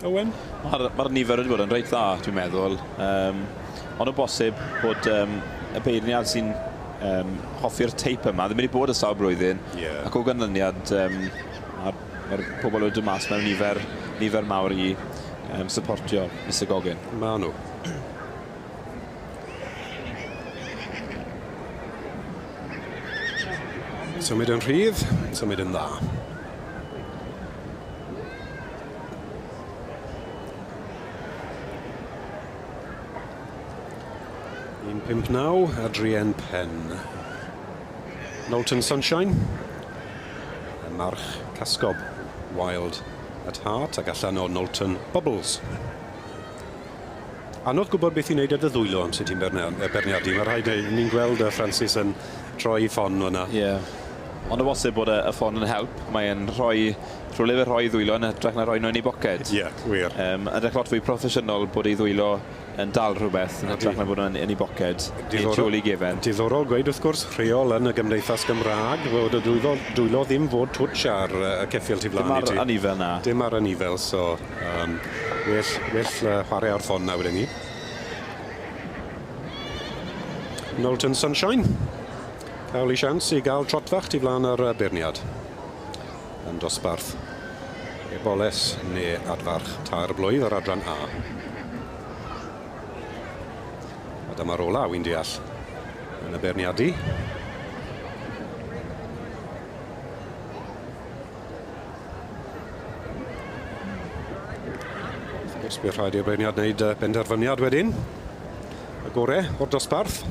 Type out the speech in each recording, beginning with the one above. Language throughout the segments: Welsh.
Owen? Mae'r ma nifer wedi bod yn reit dda, dwi'n meddwl. Um, ond o bosib bod um, y beirniad sy'n um, hoffi'r teip yma ddim wedi bod y sawl blwyddyn. Yeah. Ac o ganlyniad, um, mae'r ma pobl wedi dod mas mewn nifer, nifer mawr i um, supportio Mr Goggin. Ma nhw. Symud yn rhydd, symud yn dda. Un 59, Adrienne Penn. Knowlton Sunshine, y march casgob, Wild at Heart, ac allan o Knowlton Bubbles. Anodd gwybod beth i wneud â dy ddwylo amser ti'n beirniadu. Mae rhaid, ni'n gweld Francis yn troi i ffon fyna. Ie. Yeah. Ond o bosib bod y, y ffon yn help. Mae'n rhoi rhywle fe rhoi ddwylo yn hytrach na rhoi nhw yn ei boced. Ie, yeah, wir. Um, edrych lot fwy proffesiynol bod ei ddwylo yn dal rhywbeth yn hytrach na bod nhw'n yn ei boced neu tu ôl i gefen. Diddorol gweud wrth gwrs, rheol yn y gymdeithas Gymraeg fod y dwylo, dwylo ddim fod twtsh ar y ceffyl tu flaen i ti. Dim ar anifel na. Dim ar anifel, so um, well, well uh, chwarae ar ffon na wedyn ni. Knowlton Sunshine. Cael ei sians i gael trotfach tu flaen ar beirniad. Yn dosbarth Eboles neu adfarch tair blwydd o'r adran A. A dyma'r ola, wy'n deall, yn y beirniadu. Wrth gwrs, bydd rhaid i'r beirniad wneud benderfyniad wedyn. Y gore o'r dosbarth.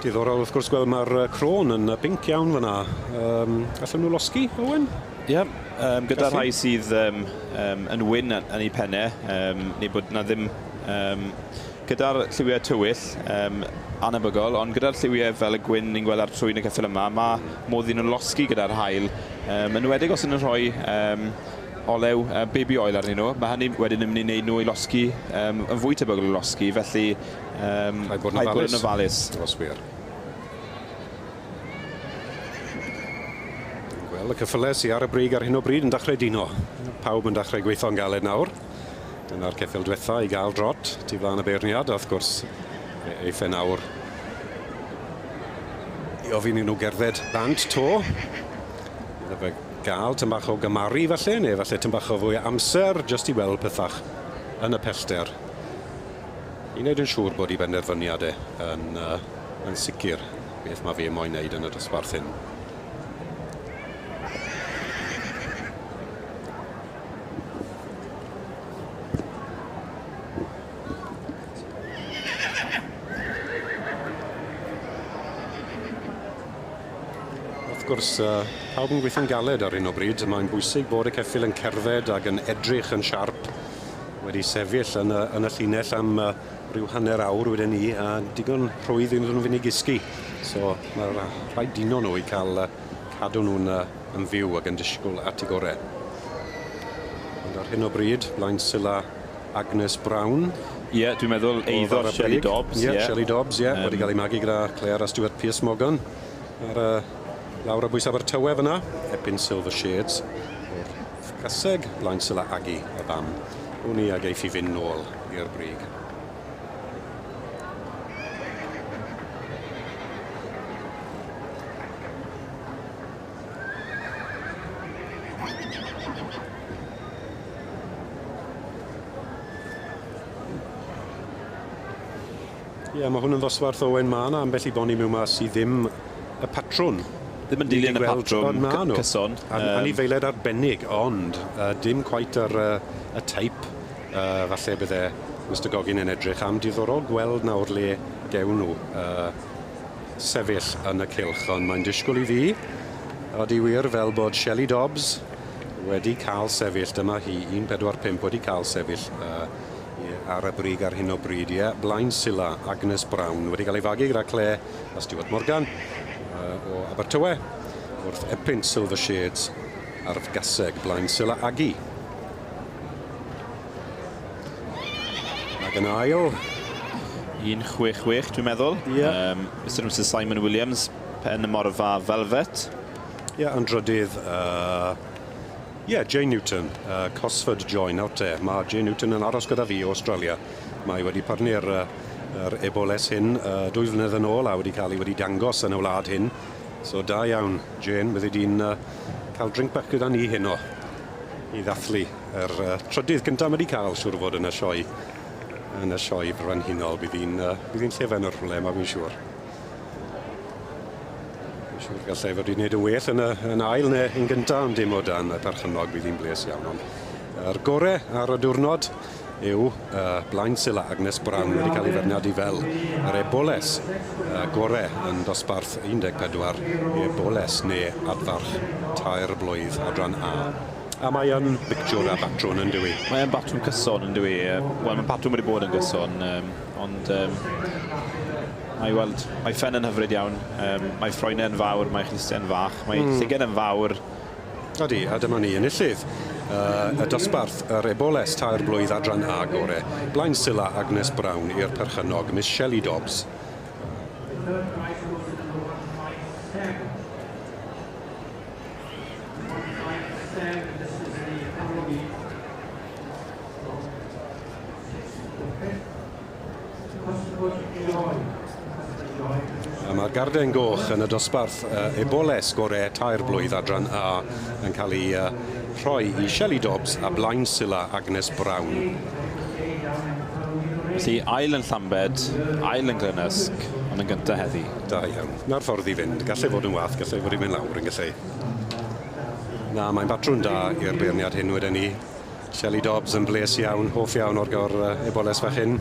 Diddorol wrth gwrs gweld mae'r crôn yn binc iawn fyna. Um, allan nhw losgi, Owen? Ie, yeah, um, gyda rhai sydd um, um, yn wyn yn, yn eu pennau, um, neu bod na ddim... Um, gyda'r lliwiau tywyll, um, anebygol, ond gyda'r lliwiau fel y gwyn ni'n gweld ar trwyn y ceffyl yma, mae modd iddyn nhw losgi gyda'r haul, um, yn enwedig os ydyn nhw'n rhoi um, olew, uh, baby oil arnyn nhw, mae hynny wedyn yn mynd i wneud nhw i losgi, um, yn fwy tebygol i losgi, felly um, rhaid bod yn rhaid bod yn ofalus. Os wir. Gweld y ceffylau sydd ar y brig ar hyn o bryd yn dechrau dino. Pawb yn dechrau gweithio'n galed nawr. Dyna'r ceffyl diwetha i gael drot tu flaen y beirniad, a wrth gwrs ei phen awr i ofyn i nhw gerdded bant to. Iddo fe gael tyn bach o gymaru falle, neu falle tyn bach o fwy o amser, jyst i weld pethach yn y pellter. I wneud yn siŵr bod ei benderfyniad e yn, uh, yn sicr beth mae fe moyn wneud yn y dosbarth hyn. Wrth gwrs, uh, pawb yn gweithio'n galed ar hyn o bryd. Mae'n bwysig bod y ceffyl yn cerdded ac yn edrych yn siarp wedi sefyll yn y, yn y llinell am uh, rhyw hanner awr wedyn ni, a digon rhwydd iddyn nhw fynd i gysgu. So mae rhaid dino nhw i cael uh, cadw nhw'n uh, yn fyw ac yn disgwyl at ei gorau. Ond ar hyn o bryd, blaen Sila Agnes Brown. Ie, yeah, dwi'n meddwl eiddo Shelley Dobbs. Ie, yeah, yeah. Shelley Dobbs, ie. Yeah. Um, wedi cael ei magu gyda Claire a Stuart Pierce Morgan. Ar uh, lawr o bwys Abertawe fyna, Epin Silver Shades o'r Caseg, blaen Sila Agi, y fam. Wn i ag eiff i fynd nôl i'r brig. Ie, yeah, mae hwn yn ddosbarth Owen ma yna ambell i boni mewn mas sydd ddim y patrwn. Ddim yn dilyn y patrwn cyson. An anifeiliaid arbennig, ond uh, dim quite yr, uh, y teip uh, falle bydde Mr Goggin yn edrych am. Diddorol gweld nawr le gewn nhw. Uh, sefyll yn y cylch, ond mae'n disgwyl i fi, odi wir, fel bod Shelley Dobbs wedi cael sefyll, dyma hi, 1.45 wedi cael sefyll uh, ar y brig ar hyn o bryd, ie. Yeah. Blaen Sila, Agnes Brown, wedi cael ei fagu gyda Claire a Stuart Morgan uh, o Abertawe, wrth Epynt Silver Shades ar Gaseg, Blaen Sila Agi. Ac yn ail. 166, dwi'n meddwl. Ie. Mr and Mrs Simon Williams, Pen y Morfa Velvet. Ie, yn drydydd, ie, Jane Newton, Cosford Joy. Nawr te, mae Jane Newton yn aros gyda fi o Australia. Mae wedi prynu'r yr eboles hyn dwy flynedd yn ôl a wedi cael ei wedi dangos yn y wlad hyn. So da iawn, Jane, byddi di'n cael drink bach gyda ni heno i ddathlu yr trydydd gyntaf mae wedi cael, siŵr o fod, yn y sioe, yn y sioe frenhinol. Bydd hi'n bydd hi'n llefen o'r rhywle, mae fi'n siŵr. Fi'n siŵr gallai fod wedi gwneud yn well yn y yn ail neu yn gyntaf, ond dim o dan y perchennog, bydd hi'n bles iawn. Ond yr gore ar y diwrnod yw Blaen Sila Agnes Brown wedi cael ei feirniadu fel yr eboles gore yn dosbarth 14 eboles neu adfarch tair blwydd adran A. A mae yn bictiwr a batrwn yn dyw i? Mae yn batrwm cyson yn dyw i? Wel, mae patrwm wedi bod yn gyson, ond mae i weld, mae ffen yn hyfryd iawn, mae ffroenau'n fawr, mae chlustiau'n fach, mae llyged yn fawr. Ydy, a dyma ni enillydd y dosbarth, yr eboles tair blwydd adran A gore, Blaen Sila Agnes Brown i'r perchennog, Miss Shelley Dobbs. A mae'r Garden Goch yn y dosbarth eboles gore tair blwydd adran A yn cael ei rhoi i Shelley Dobbs a Blaen Sila Agnes Brown. Felly ail yn Llambed, ail yn Glynysg, ond yn gyntaf heddi. Da iawn. Na'r ffordd i fynd. Gallai fod yn wath, gallai fod i fynd lawr yn gallai. Na, mae'n batrwn da i'r beirniad hyn wedyn ni. Shelley Dobbs yn bles iawn, hoff iawn o'r gor eboles fach hyn.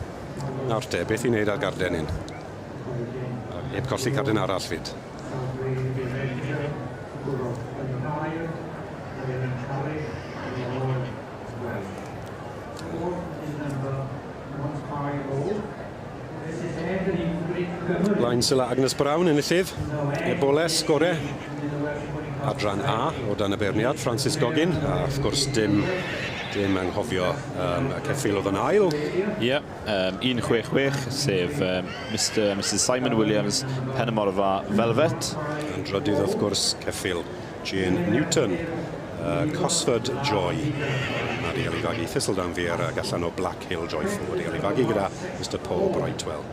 Nawr te, beth i'n neud ar garden hyn? Heb colli carden arall fyd. Blaen Sila Agnes Brown enillydd, eboles gore, adran A o dan y beirniad, Francis Goggin, a wrth gwrs dim, dim anghofio y ceffyl oedd yn ail. Ie, yeah, 166, sef Mr and Mrs Simon Williams, Pen y Morfa Velvet. Yn drydydd wrth gwrs, ceffyl Jane Newton, Cosford Joy. Mae wedi cael ei fagu Thistledown Fear ac allan o Black Hill Joyful wedi cael ei fagu gyda Mr Paul Brightwell.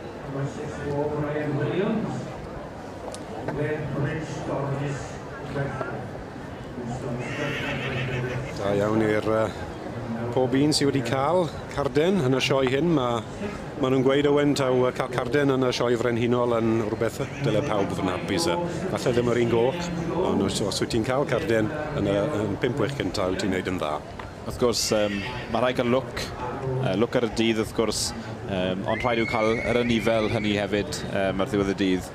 Da iawn i'r pob un sydd wedi cael carden yn y sioe hyn. Mae ma nhw'n gweud, Owen, taw cael carden yn y sioe frenhinol yn rhywbeth dyle pawb fod yn hapus. Falle ddim yr un goch, ond os wyt ti'n cael carden yn y yn 5-6 cyntaf, wyt ti'n neud yn dda. Wrth gwrs, mae rhaid cael lwc, lwc ar y dydd wrth gwrs, ond rhaid yw cael yr ynifel hynny hefyd ar ddiwedd y dydd.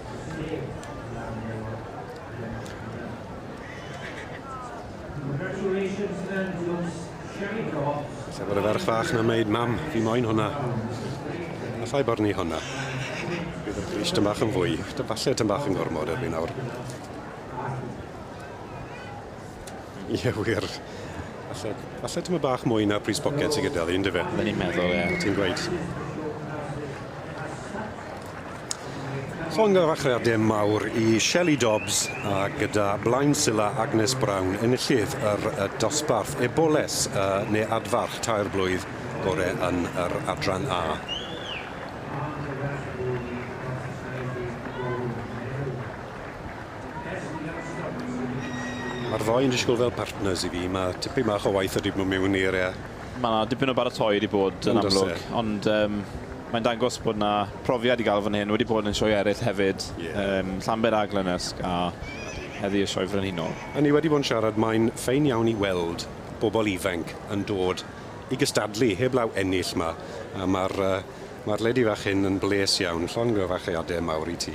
Falle bod y ferch fach 'na'n meud, mam, fi moyn hwnna. Allai barnu hwnna. Bydd y pris tyn bach yn fwy. Falle tyn bach yn gormod erbyn nawr. Ie, wir. Falle, falle tyn bach mwy na'r pris poced sydd gyda fi, yndyfe? Fydden ni'n meddwl, ie. Ti'n gweud. Llongyfarchiadau mawr i Shelley Dobbs a gyda Blaen Sila Agnes Brown, enillydd yr dosbarth eboles neu adfarch tair blwydd gore yn yr adran A. Mae'r ddoi yn disgwyl fel partners i fi. Mae tipyn bach o waith wedi bod mewn i'r... Mae yna dipyn o baratoi wedi bod yn amlwg, ond mae'n dangos bod yna profiad i gael fan hyn, wedi bod yn sioe eraill hefyd, Llambed a Glynysg a heddi y sioe frenhinol. A ni wedi bod yn siarad, mae'n ffein iawn i weld bobl ifanc yn dod i gystadlu heblaw ennill ma, a mae'r ma lady fach hyn yn bles iawn, llongyfarchiadau mawr i ti.